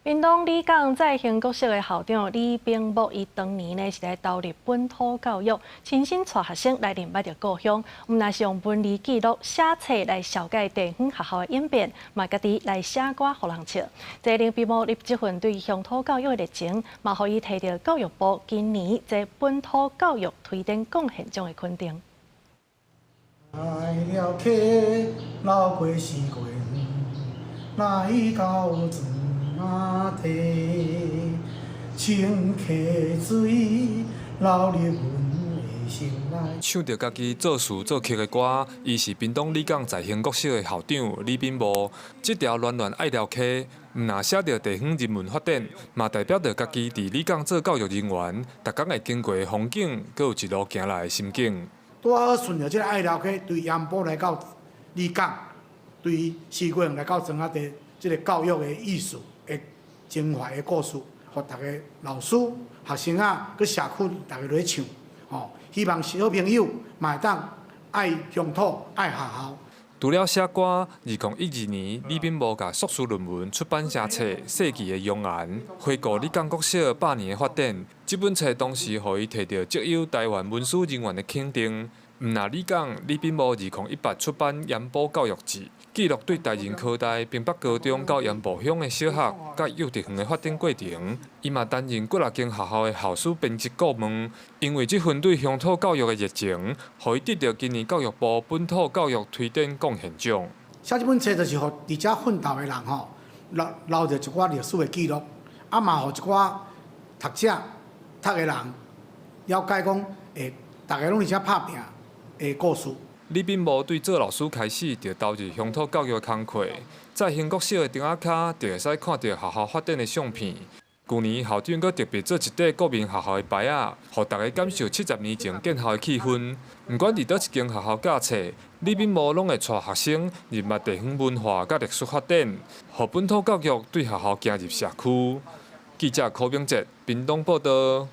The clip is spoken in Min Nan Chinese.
屏東里港再興國小的校長李炳木，伊當年呢是來投入本土教育，親身帶學生來認捌著故鄉，毋但是用文字記錄寫冊來紹介地方學校的演變，嘛家己來寫歌予人笑。這李炳木這份對鄉土教育的熱情，嘛予伊提著教育部今年這本土教育推展貢獻獎的肯定。愛寮溪，流過四月來到莊仔地，清溪水流入阮的心內。唱著家己作詞作曲的歌，伊是屏東里港再興國小的校長李炳模。這條暖暖愛寮溪，毋但寫著地方人文發展，嘛代表著家己佇里港做教育人員，逐工會經過的風景，閣有一路行來的心境。拄好順著這个愛寮溪，對鹽埔來到里港，對西瓜園來到莊仔地，這个教育的意思的情懷的故事，予逐个老師、學生仔，佮社區逐个來唱，吼，希望小朋友嘛會當愛鄉土、愛學校。除了寫歌，2012年李炳模共碩士論文出版成冊《世紀的容顏》，回顧里港國小100年的發展。這本冊當時予伊提著績優台灣文史人員的肯定。毋但里港，李炳模2018出版《鹽埔教育誌》，記錄對台仁科大屏北高中到鹽埔鄉的小學佮幼稚園的發展過程。伊嘛擔任幾若間學校的校史編輯顧問。因為這份對鄉土教育的熱情，予伊得著今年教育部本土教育推展貢獻獎。寫這本冊就是予佇遮奮鬥的人吼，留留著一寡歷史的記錄，啊嘛予一寡讀者讀的人了解講，會逐个攏佇遮拍拚的故事。李炳模對做老師開始就投入鄉土教育的工課，再興國小的燈仔跤就會使看著學校發展的相片。舊年校長閣特別做一塊國民學校的牌仔，予逐家感受70年前建校的氣氛。毋管佇佗一間學校教冊，李炳模攏會帶學生認捌地方文化佮歷史發展，予本土教育對學校行入社區。記者柯明哲，屏東報導。